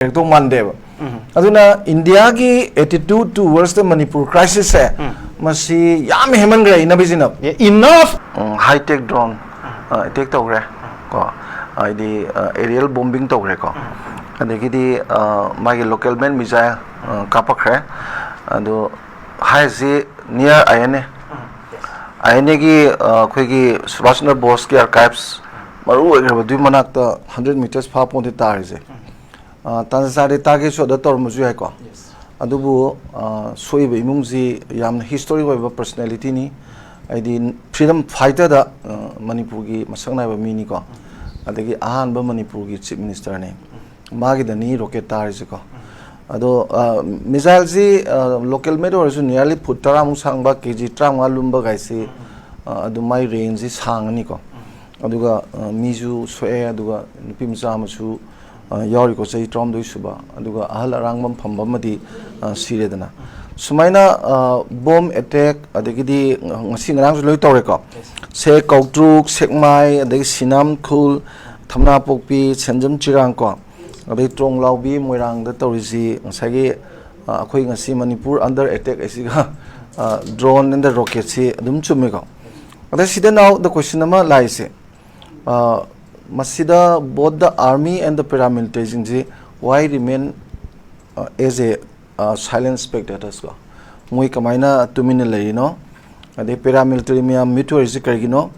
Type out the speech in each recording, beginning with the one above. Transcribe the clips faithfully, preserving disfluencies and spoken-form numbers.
ꯂꯩꯔꯛꯇꯧ ꯃꯥꯟꯗꯦꯕ꯫ ꯑꯗꯨꯅ ꯏꯟꯗꯤꯌꯥꯒꯤ attitude towards the Manipur crisis ꯁꯦ ꯃꯁꯤ ꯌꯥꯝ ꯍꯦꯟꯃꯟꯈ꯭ꯔꯦ, ꯏꯅꯕꯤꯁꯤꯅ꯫ Enough. ꯍꯥꯏ ꯇꯦꯛ ꯗ꯭ꯔꯣꯟ ꯑꯦꯇꯦꯛ ꯇꯧꯈ꯭ꯔꯦ ꯀꯣ, ꯍꯥꯏꯗꯤ ꯑꯦꯔꯤꯌꯦꯜ ꯕꯣꯝꯕꯤꯡ ꯇꯧꯈ꯭ꯔꯦꯀꯣ, ꯑꯗꯒꯤꯗꯤ ꯑ, ꯃꯥꯒꯤ ꯂꯣꯀꯦꯜ ꯃꯦꯟ ꯃꯤꯖꯥꯏꯜ ꯀꯥꯞꯄꯛꯈ꯭ꯔꯦ꯫ ꯑꯗꯣ ꯍꯥꯏꯔꯤꯁꯤ near I N A, I N A ꯒꯤ ꯑ, ꯑꯩꯈꯣꯏꯒꯤ ꯁꯨꯕꯥꯁ ꯆꯟꯗ꯭ꯔ ꯕꯣꯁꯀꯤ ꯑꯥꯔꯀꯥꯏꯚꯁ ꯃꯔꯨ ꯑꯣꯏꯈ꯭ꯔꯕꯗꯨꯒꯤ ꯃꯅꯥꯛꯇ ꯍꯟꯗ꯭ꯔꯦꯠ ꯃꯤꯇꯔꯁ ꯐꯥ ꯄꯣꯟꯗꯤ ꯇꯥꯔꯤꯁꯦ꯫ ꯑ, ꯇꯥꯟꯖꯥ ꯆꯥꯔꯗꯤ ꯇꯥꯒꯦꯁꯨ ꯑꯗ ꯇꯧꯔꯝꯕꯁꯨ ꯌꯥꯏꯀꯣ꯫ ꯑꯗꯨꯕꯨ ꯑ, ꯁꯣꯛꯏꯕ ꯏꯃꯨꯡꯁꯤ ꯌꯥꯝꯅ ꯍꯤꯁꯇꯣꯔꯤꯛ ꯑꯣꯏꯕ ꯄꯔꯁꯅꯦꯂꯤꯇꯤꯅꯤ꯫ ꯍꯥꯏꯗꯤ ꯐ꯭ꯔꯤꯗꯝ ꯐꯥꯏꯇꯔꯗ ꯑ, ꯃꯅꯤꯄꯨꯔꯒꯤ ꯃꯁꯛ ꯅꯥꯏꯕ ꯃꯤꯅꯤꯀꯣ꯫ ꯑꯗꯒꯤ ꯑꯍꯥꯟꯕ ꯃꯅꯤꯄꯨꯔꯒꯤ ꯆꯤꯐ ꯃꯤꯅꯤꯁꯇꯔꯅꯤ꯫ ꯃꯥꯒꯤꯗꯅꯤ ꯔꯣꯀꯦꯠ ꯇꯥꯔꯤꯁꯤꯀꯣ꯫ ꯑꯗꯣ ꯑ, ꯃꯤꯖꯥꯏꯜꯁꯤ ꯂꯣꯀꯦꯜ ꯃꯦꯠ ꯑꯣꯏꯔꯁꯨ ꯅꯤꯌꯔꯂꯤ ꯐꯨꯠ ꯇꯔꯥꯃꯨꯛ ꯁꯥꯡꯕ, ꯀꯦ ꯖꯤ ꯇꯔꯥꯃꯉꯥ ꯂꯨꯝꯕ ꯒꯥꯏꯁꯤ ꯑ, ꯑꯗꯨꯝ ꯃꯥꯏ ꯔꯦꯟꯖꯁꯤ ꯁꯥꯡꯉꯅꯤꯀꯣ꯫ ꯑꯗꯨꯒ ꯑ, ꯃꯤꯁꯨ ꯁꯣꯛꯑꯦ, ꯑꯗꯨꯒ ꯅꯨꯄꯤ ꯃꯆꯥ ꯑꯃꯁꯨ ꯑ, ꯌꯥꯎꯔꯤꯀꯣ, ꯆꯍꯤ ꯇꯔꯥꯍꯨꯝꯗꯣꯏ ꯁꯨꯕ, ꯑꯗꯨꯒ ꯑꯍꯜ ꯑꯔꯥꯡꯕꯝ ꯐꯝꯕ ꯑꯃꯗꯤ ꯑ, ꯁꯤꯔꯦꯗꯅ꯫ ꯁꯨꯃꯥꯏꯅ ꯕꯣꯝ ꯑꯦꯇꯦꯛ, ꯑꯗꯒꯤꯗꯤ ꯉꯁꯤ ꯉꯔꯥꯡꯁꯨ ꯂꯣꯏ ꯇꯧꯔꯦꯀꯣ꯫ ꯁꯦ ꯀꯧꯇ꯭ꯔꯨꯛ, ꯁꯦꯛꯃꯥꯏ, ꯑꯗꯒꯤ ꯁꯤꯅꯥꯝ ꯈꯨꯜ, ꯊꯝꯅꯥꯄꯣꯛꯄꯤ, ꯁꯦꯟꯖꯝ ꯆꯤꯔꯥꯡ ꯀꯣ, ꯑꯗꯩ ꯇ꯭ꯔꯣꯡꯂꯥꯎꯕꯤ, ꯃꯣꯏꯔꯥꯡꯗ ꯇꯧꯔꯤꯁꯤ ꯉꯁꯥꯏꯒꯤ ꯑ, ꯑꯩꯈꯣꯏ ꯉꯁꯤ ꯃꯅꯤꯄꯨꯔ ꯑꯟꯗꯔ ꯑꯦꯇꯦꯛ ꯑꯁꯤꯒ ꯗ꯭ꯔꯣꯟ ꯑꯦꯟ ꯗ ꯔꯣꯀꯦꯠꯁꯤ ꯑꯗꯨꯝ ꯆꯨꯝꯃꯤꯀꯣ꯫ ꯑꯗ ꯁꯤꯗ now the question ꯑꯃ ꯂꯥꯛꯏꯁꯦ, ꯑ, ꯃꯁꯤꯗ both the army and the paramilitaryꯁꯤꯡꯁꯤ why remain as a silent spectators ꯀꯣ? ꯃꯣꯏ ꯀꯃꯥꯏꯅ ꯇꯨꯃꯤꯟꯅ ꯂꯩꯔꯤꯅꯣ? ꯑꯗꯩ ꯄꯦꯔꯥꯃꯤꯂꯤꯇꯔꯤ ꯃꯌꯥꯝ ꯃ꯭ꯌꯨꯠ ꯑꯣꯏꯔꯤꯁꯤ ꯀꯔꯤꯒꯤꯅꯣ?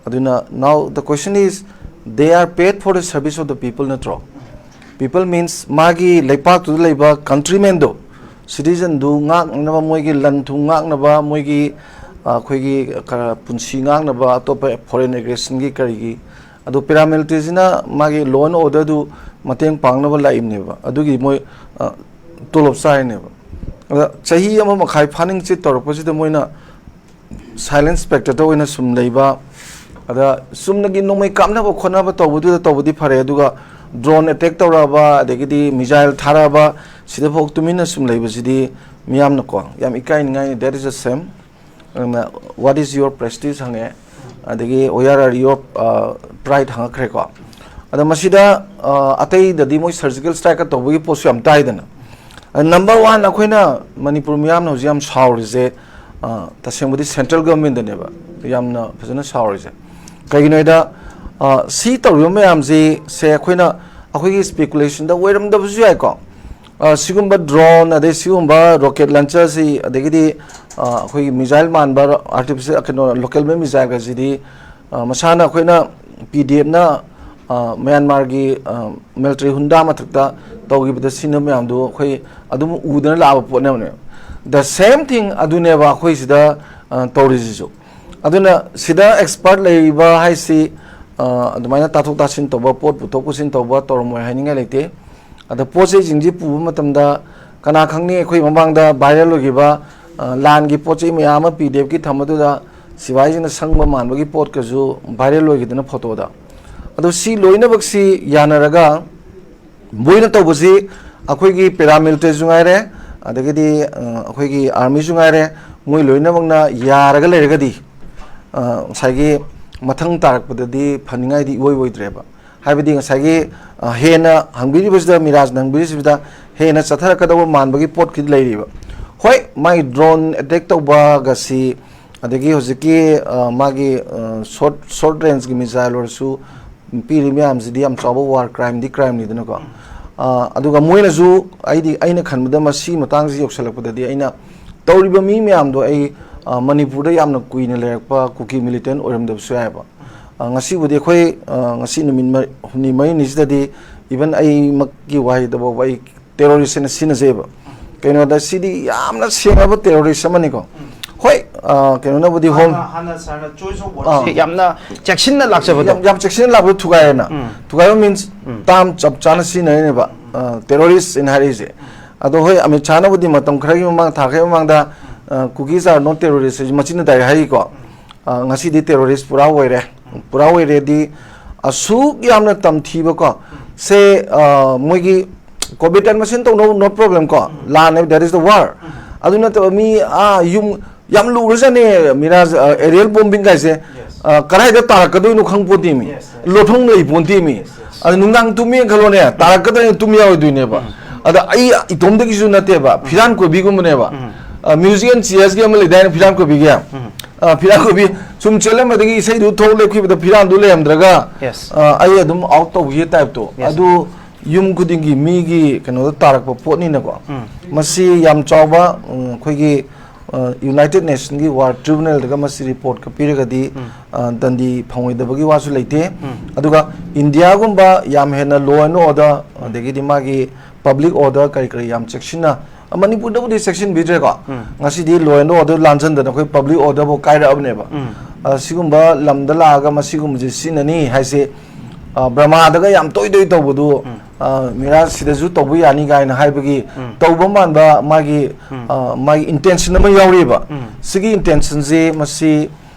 ꯑꯗꯨꯅ now the question is, they are paid for the service of the people ꯅꯠꯇ꯭ꯔꯣ? People means ꯃꯥꯒꯤ ꯂꯩꯄꯥꯛꯇꯨꯗ ꯂꯩꯕ ꯀꯟꯇ꯭ꯔꯤꯃꯦꯟꯗꯣ, ꯁꯤꯇꯤꯖꯟꯗꯨ ꯉꯥꯛꯅꯕ, ꯃꯣꯏꯒꯤ ꯂꯟ ꯊꯨꯝ ꯉꯥꯛꯅꯕ, ꯃꯣꯏꯒꯤ ꯑ, ꯑꯩꯈꯣꯏꯒꯤ ꯈꯔ ꯄꯨꯟꯁꯤ ꯉꯥꯛꯅꯕ, ꯑꯇꯣꯞꯄ ꯐꯣꯔꯦꯟ ꯑꯦꯒ꯭ꯔꯦꯁꯟꯒꯤ ꯀꯔꯤꯒꯤ, ꯑꯗꯣ ꯄꯦꯔꯥꯃꯤꯂꯤꯇꯔꯤꯁꯤꯅ ꯃꯥꯒꯤ law and orderꯗꯨ ꯃꯇꯦꯡ ꯄꯥꯡꯅꯕ ꯂꯥꯛꯏꯕꯅꯦꯕ꯫ ꯑꯗꯨꯒꯤ ꯃꯣꯏ ꯑ, ꯇꯣꯂꯣꯞ ꯆꯥꯔꯤꯅꯦꯕ꯫ ꯑꯗ ꯆꯍꯤ ꯑꯃ ꯃꯈꯥꯏ ꯐꯥꯅꯤꯡ ꯆꯤꯠ ꯇꯧꯔꯛꯄꯁꯤꯗ ꯃꯣꯏꯅ ꯁꯥꯏꯂꯦꯟ ꯁ꯭ꯄꯦꯛꯇꯦꯇꯔ ꯑꯣꯏꯅ ꯁꯨꯝ ꯂꯩꯕ, ꯑꯗ ꯆꯨꯝꯅꯒꯤ ꯅꯣꯡꯃꯩ ꯀꯥꯞꯅꯕ ꯈꯣꯠꯅꯕ ꯇꯧꯕꯗꯨꯗ ꯇꯧꯕꯗꯤ ꯐꯔꯦ, ꯑꯗꯨꯒ ꯗ꯭ꯔꯣꯟ ꯑꯦꯇꯦꯛ ꯇꯧꯔꯛꯑꯕ, ꯑꯗꯒꯤꯗꯤ ꯃꯤꯖꯥꯏꯜ ꯊꯥꯔꯛꯑꯕ, ꯁꯤꯗꯐꯥꯎ ꯇꯨꯃꯤꯟꯅ ꯁꯨꯝ ꯂꯩꯕꯁꯤꯗꯤ ꯃꯤꯌꯥꯝꯅꯀꯣ ꯌꯥꯝ ꯏꯀꯥꯏꯅꯤꯡꯉꯥꯏꯅꯤ꯫ That is a shame. ꯑꯗꯨꯅ, "What is your prestige?" ꯍꯪꯉꯛꯑꯦ, ꯑꯗꯒꯤ, "Where are your pride?" ꯍꯪꯉꯛꯈ꯭ꯔꯦꯀꯣ꯫ ꯑꯗ ꯃꯁꯤꯗ ꯑ, ꯑꯇꯩꯗꯗꯤ ꯃꯣꯏ surgical strike ꯀ ꯇꯧꯕꯒꯤ ꯄꯣꯠꯁꯨ ꯌꯥꯝ ꯇꯥꯏꯗꯅ. ꯅꯝꯕꯔ ꯋꯥꯟ, ꯑꯩꯈꯣꯏꯅ ꯃꯅꯤꯄꯨꯔ ꯃꯤꯌꯥꯝꯅ ꯍꯧꯖꯤꯛ ꯌꯥꯝ ꯁꯥꯎꯔꯤꯁꯦ, ꯑ, ꯇꯁꯦꯡꯕꯗꯤ central government ꯅꯦꯕ ꯌꯥꯝꯅ ꯐꯖꯅ ꯁꯥꯎꯔꯤꯁꯦ. ꯀꯩꯒꯤꯅꯣ ꯍꯥꯏꯗ, ꯑ, ꯁꯤ ꯇꯧꯔꯤꯕ ꯃꯌꯥꯝꯁꯤ ꯁꯦ ꯑꯩꯈꯣꯏꯅ, ꯑꯩꯈꯣꯏꯒꯤ speculation ꯗ ꯑꯣꯏꯔꯝꯗꯕꯁꯨ ꯌꯥꯏꯀꯣ. ꯑ, ꯁꯤꯒꯨꯝꯕ drone, ꯑꯗꯩ ꯁꯤꯒꯨꯝꯕ rocket launcher ꯁꯤ, ꯑꯗꯒꯤꯗꯤ, ꯑ, ꯑꯩꯈꯣꯏꯒꯤ missile ꯃꯥꯟꯕ artificial, ꯀꯩꯅꯣ, local made missile ꯒꯁꯤꯗꯤ, ꯑ, ꯃꯁꯥꯅ ꯑꯩꯈꯣꯏꯅ P D F ꯅ, ꯑ, ꯃ꯭ꯌꯥꯟꯃꯥꯔꯒꯤ, ꯑ, military junta ꯃꯊꯛꯇ ꯇꯧꯈꯤꯕꯗ ꯁꯤꯅ ꯃꯌꯥꯝꯗꯨ ꯑꯩꯈꯣꯏ ꯑꯗꯨꯝ ꯎꯗꯅ ꯂꯥꯛꯑꯕ ꯄꯣꯠꯅꯦꯕꯅꯦ. The same thing ꯑꯗꯨꯅꯦꯕ ꯑꯩꯈꯣꯏ ꯁꯤꯗ, ꯑ, ꯇꯧꯔꯤꯁꯤꯁꯨ. ꯑꯗꯨꯅ ꯁꯤꯗ expert ꯂꯩꯔꯤꯕ ꯍꯥꯏꯁꯤ, ꯑ, ꯑꯗꯨꯃꯥꯏꯅ ꯇꯥꯊꯣꯛ ꯇꯥꯁꯤꯟ ꯇꯧꯕ, ꯄꯣꯠ ꯄꯨꯊꯣꯛ ꯄꯨꯁꯤꯟ ꯇꯧꯕ ꯇꯧꯔꯝꯃꯣꯏ ꯍꯥꯏꯅꯤꯡꯉꯥꯏ ꯂꯩꯇꯦ. ꯑꯗ ꯄꯣꯠ ꯆꯩꯁꯤꯡꯁꯤ ꯄꯨꯕ ꯃꯇꯝꯗ ꯀꯅꯥ ꯈꯪꯅꯤ, ꯑꯩꯈꯣꯏ ꯃꯃꯥꯡꯗ viral ꯑꯣꯏꯈꯤꯕ, ꯑ, ꯂꯥꯟꯒꯤ ꯄꯣꯠ ꯆꯩ ꯃꯌꯥꯝ ꯑꯃ P D F ꯀꯤ ꯊꯝꯕꯗꯨꯗ ꯁꯤꯐꯥꯏꯁꯤꯡꯅ ꯁꯪꯕ ꯃꯥꯟꯕꯒꯤ ꯄꯣꯠꯀꯁꯨ viral ꯑꯣꯏꯈꯤꯗꯅ photo ꯗ. ꯑꯗꯣ ꯁꯤ ꯂꯣꯏꯅꯃꯛꯁꯤ ꯌꯥꯅꯔꯒ ꯃꯣꯏꯅ ꯇꯧꯕꯁꯤ ꯑꯩꯈꯣꯏꯒꯤ paramilitary ꯁꯨ ꯉꯥꯏꯔꯦ, ꯑꯗꯒꯤꯗꯤ, ꯑ, ꯑꯩꯈꯣꯏꯒꯤ army ꯁꯨ ꯉꯥꯏꯔꯦ, ꯃꯣꯏ ꯂꯣꯏꯅꯃꯛꯅ ꯌꯥꯔꯒ ꯂꯩꯔꯒꯗꯤ, ꯑ, ꯉꯁꯥꯏꯒꯤ ꯃꯊꯪ ꯇꯥꯔꯛꯄꯗꯗꯤ ꯐꯅꯤꯡꯉꯥꯏꯗꯤ ꯏꯑꯣꯏ ꯑꯣꯏꯗ꯭ꯔꯦꯕ. ꯍꯥꯏꯕꯗꯤ ꯉꯁꯥꯏꯒꯤ, ꯑ, ꯍꯦꯟꯅ ꯍꯪꯕꯤꯔꯤꯕꯁꯤꯗ, ꯃꯤꯔꯥꯖꯅ ꯍꯪꯕꯤꯔꯤꯁꯤꯗ ꯍꯦꯟꯅ ꯆꯠꯊꯔꯛꯀꯗꯧꯕ ꯃꯥꯟꯕꯒꯤ ꯄꯣꯠꯈꯤꯗꯤ ꯂꯩꯔꯤꯕ. ꯍꯣꯏ, ꯃꯥꯒꯤ drone attack ꯇꯧꯕꯒꯁꯤ, ꯑꯗꯒꯤ ꯍꯧꯖꯤꯛꯀꯤ, ꯑ, ꯃꯥꯒꯤ, ꯑ, short, short range ꯀꯤ missile ꯑꯣꯏꯔꯁꯨ, ꯄꯤꯔꯤ ꯃꯌꯥꯝꯁꯤꯗꯤ ꯌꯥꯝ ꯆꯥꯎꯕ war crime ꯗꯤ crime ꯅꯤꯗꯅꯀꯣ. ꯑ, ꯑꯗꯨꯒ ꯃꯣꯏꯅꯁꯨ, ꯑꯩꯗꯤ, ꯑꯩꯅ ꯈꯟꯕꯗ ꯃꯁꯤ ꯃꯇꯥꯡꯁꯤ ꯌꯧꯁꯜꯂꯛꯄꯗꯗꯤ ꯑꯩꯅ ꯇꯧꯔꯤꯕ ꯃꯤ ꯃꯌꯥꯝꯗꯣ ꯑꯩ, ꯑ, ꯃꯅꯤꯄꯨꯔꯗ ꯌꯥꯝꯅ ꯀꯨꯏꯅ ꯂꯩꯔꯛꯄ ꯀꯨꯀꯤ militant ꯑꯣꯏꯔꯝꯗꯕꯁꯨ ꯌꯥꯏꯑꯕ. ꯑ, ꯉꯁꯤꯕꯨꯗꯤ ꯑꯩꯈꯣꯏ, ꯑ, ꯉꯁꯤ ꯅꯨꯃꯤꯠ ꯃ-, ꯍꯨꯝꯅꯤ ꯃꯔꯤꯅꯤꯁꯤꯗꯗꯤ even ꯑꯩꯃꯛꯀꯤ ꯋꯥꯍꯩꯗꯐꯥꯎꯕ ꯑꯩ terrorist ꯍꯥꯏꯅ ꯁꯤꯖꯤꯟꯅꯖꯩꯑꯕ. ꯀꯩꯅꯣꯗ ꯁꯤꯗꯤ ꯌꯥꯝꯅ ꯁꯦꯡꯉꯕ terrorist ꯑꯃꯅꯤꯀꯣ. ꯍꯣꯏ, ꯑ, ꯀꯩꯅꯣꯅꯕꯨꯗꯤ home ꯍꯥꯟꯅ, ꯍꯥꯟꯅ sir ꯅ choice of word ꯑꯥ. ꯁꯦ ꯌꯥꯝꯅ ꯆꯦꯛꯁꯤꯟꯅ ꯂꯥꯛꯆꯕꯗꯣ꯫ ꯌꯥꯝ, ꯌꯥꯝ ꯆꯦꯛꯁꯤꯟꯅ ꯂꯥꯛꯄꯗꯣ ꯊꯨꯒꯥꯏꯔꯦꯅ. ꯎꯝ꯫ ꯊꯨꯒꯥꯏꯕ means ꯎꯝ꯫ Term ꯆꯞ ꯆꯥꯅ ꯁꯤꯖꯤꯟꯅꯔꯤꯅꯦꯕ, ꯑ, terrorist ꯍꯥꯏꯅ ꯍꯥꯏꯔꯛꯏꯁꯦ. ꯑꯗꯣ ꯍꯣꯏ, ꯑꯃꯤꯠ ꯁꯥꯍꯅꯕꯨꯗꯤ ꯃꯇꯝ ꯈꯔꯒꯤ ꯃꯃꯥꯡ, ꯊꯥ ꯈꯔꯒꯤ ꯃꯃꯥꯡꯗ, ꯑ, Kukis are not terrorist ꯍꯥꯏꯁꯦ ꯃꯆꯤꯟꯅ direct ꯍꯥꯏꯔꯤꯀꯣ. ꯑ, ꯉꯁꯤꯗꯤ terrorist ꯄꯨꯔꯥ ꯑꯣꯏꯔꯦ. ꯄꯨꯔꯥ ꯑꯣꯏꯔꯦꯗꯤ ꯑꯁꯨꯛ ꯌꯥꯝꯅ ꯇꯝꯊꯤꯕꯀꯣ. ꯁꯦ, ꯑ, ꯃꯣꯏꯒꯤ Combatant ꯃꯁꯦꯟ ꯇꯧꯅꯧ, no problem ꯀꯣ. ꯂꯥꯟꯅꯦꯕ, that is the war. ꯑꯗꯨ ꯅꯠꯇꯕ ꯃꯤ, ꯑꯥ, ꯌꯨꯝ ꯌꯥꯝ ꯂꯨꯔꯖꯥꯠꯅꯦ, ꯃꯤꯔꯥꯖ, ꯑ, aerial bombing ꯒꯥꯏꯁꯦ. Yes. ꯑ, ꯀꯗꯥꯏꯗ ꯇꯥꯔꯛꯀꯗꯣꯏꯅꯣ ꯈꯪ ꯄꯣꯟꯇꯦꯃꯤ. Yes, yes. ꯂꯣꯠꯐꯝ ꯂꯩ ꯄꯣꯟꯇꯦꯃꯤ. Yes, yes. ꯑꯗ ꯅꯨꯡꯗꯥꯡ ꯇꯨꯝꯃꯦꯅ ꯈꯜꯂꯣꯅꯦ, ꯇꯥꯔꯛꯀꯗ꯭ꯔꯥ ꯍꯥꯏꯅ ꯇꯨꯝ ꯌꯥꯔꯣꯏꯗꯣꯏꯅꯦꯕ꯫ ꯑꯗ ꯑꯩ ꯏꯇꯣꯝꯗꯒꯤꯁꯨ ꯅꯠꯇꯦꯕ, ꯐꯤꯔꯥꯟ ꯀꯣꯏꯕꯤꯒꯨꯝꯕꯅꯦꯕ꯫ ꯃ꯭ꯌꯨꯖꯤꯛ ꯑꯦꯟ ꯆꯤꯌꯔꯁꯀꯤ ꯑꯃ ꯂꯩꯗꯥꯏꯅꯦ, ꯐꯤꯔꯥꯟ ꯀꯣꯏꯕꯤꯒꯤ꯫ ꯑ, ꯐꯤꯔꯥꯟ ꯀꯣꯏꯕꯤ ꯁꯨꯝ ꯆꯦꯜꯂꯝꯕꯗꯒꯤ ꯏꯁꯩꯗꯨ ꯊꯣꯛ ꯂꯦꯞꯈꯤꯕꯗ ꯐꯤꯔꯥꯟꯗꯨ ꯂꯩꯔꯝꯗ꯭ꯔꯒ, Yes. ꯑ, ꯑꯩ ꯑꯗꯨꯝ ꯑꯥꯎꯠ ꯇꯧꯈꯤꯕ ꯇꯥꯏꯞꯇꯣ꯫ Yes. ꯑꯗꯨ ꯌꯨꯝ ꯈꯨꯗꯤꯡꯒꯤ ꯃꯤꯒꯤ ꯀꯩꯅꯣꯗ ꯇꯥꯔꯛꯄ ꯄꯣꯠꯅꯤꯅꯀꯣ꯫ ꯃꯁꯤ ꯌꯥꯝ ꯆꯥꯎꯕ, ꯎꯝ, ꯑꯩꯈꯣꯏꯒꯤ, ꯑ, ꯌꯨꯅꯥꯏꯇꯦꯗ ꯅꯦꯁꯟꯒꯤ ꯋꯥꯔ ꯇ꯭ꯔꯤꯕꯨꯅꯦꯜꯗꯒ ꯃꯁꯤ ꯔꯤꯄꯣꯔꯠꯀ ꯄꯤꯔꯒꯗꯤ, ꯑ, ꯗꯟꯗꯤ ꯐꯪꯉꯣꯏꯗꯕꯒꯤ ꯋꯥꯁꯨ ꯂꯩꯇꯦ꯫ ꯑꯗꯨꯒ ꯏꯟꯗꯤꯌꯥꯒꯨꯝꯕ ꯌꯥꯝ ꯍꯦꯟꯅ ꯂꯣ ꯑꯦꯟ ꯑꯣꯔꯗꯔ, ꯑꯗꯒꯤꯗꯤ ꯃꯥꯒꯤ ꯄꯕ꯭ꯂꯤꯛ ꯑꯣꯔꯗꯔ ꯀꯔꯤ ꯀꯔꯤ ꯌꯥꯝ ꯆꯦꯛꯁꯤꯟꯅ, ꯑ, ꯃꯅꯤꯄꯨꯔꯗꯕꯨꯗꯤ ꯆꯦꯛꯁꯤꯟꯕꯤꯗ꯭ꯔꯦꯀꯣ꯫ ꯉꯁꯤꯗꯤ ꯂꯣ ꯑꯦꯟ ꯑꯣꯔꯗꯔ ꯂꯥꯟꯖꯟꯗꯅ ꯑꯩꯈꯣꯏ ꯄꯕ꯭ꯂꯤꯛ ꯑꯣꯔꯗꯔꯐꯥꯎ ꯀꯥꯏꯔꯛꯑꯕꯅꯦꯕ꯫ ꯑ, ꯁꯤꯒꯨꯝꯕ ꯂꯝꯗ ꯂꯥꯛꯑꯒ ꯃꯁꯤꯒꯨꯝꯕꯁꯦ ꯁꯤꯖꯤꯟꯅꯅꯤ ꯍꯥꯏꯁꯦ, ꯑ, ꯕ꯭ꯔꯃꯥꯗꯒ ꯌꯥꯝ ꯇꯣꯏ ꯇꯣꯏ ꯇꯧꯕꯗꯨ, ꯑ, ꯃꯤꯔꯥ ꯁꯤꯗꯁꯨ ꯇꯧꯕ ꯌꯥꯅꯤ ꯀꯥꯏꯅ ꯍꯥꯏꯕꯒꯤ ꯇꯧꯕ ꯃꯥꯟꯕ ꯃꯥꯒꯤ, ꯑ, ꯃꯥꯒꯤ ꯏꯟꯇꯦꯟꯁꯟ ꯑꯃ ꯌꯥꯎꯔꯤꯕ꯫ ꯁꯤꯒꯤ ꯏꯟꯇꯦꯟꯁꯟꯁꯤ ꯃꯁꯤ,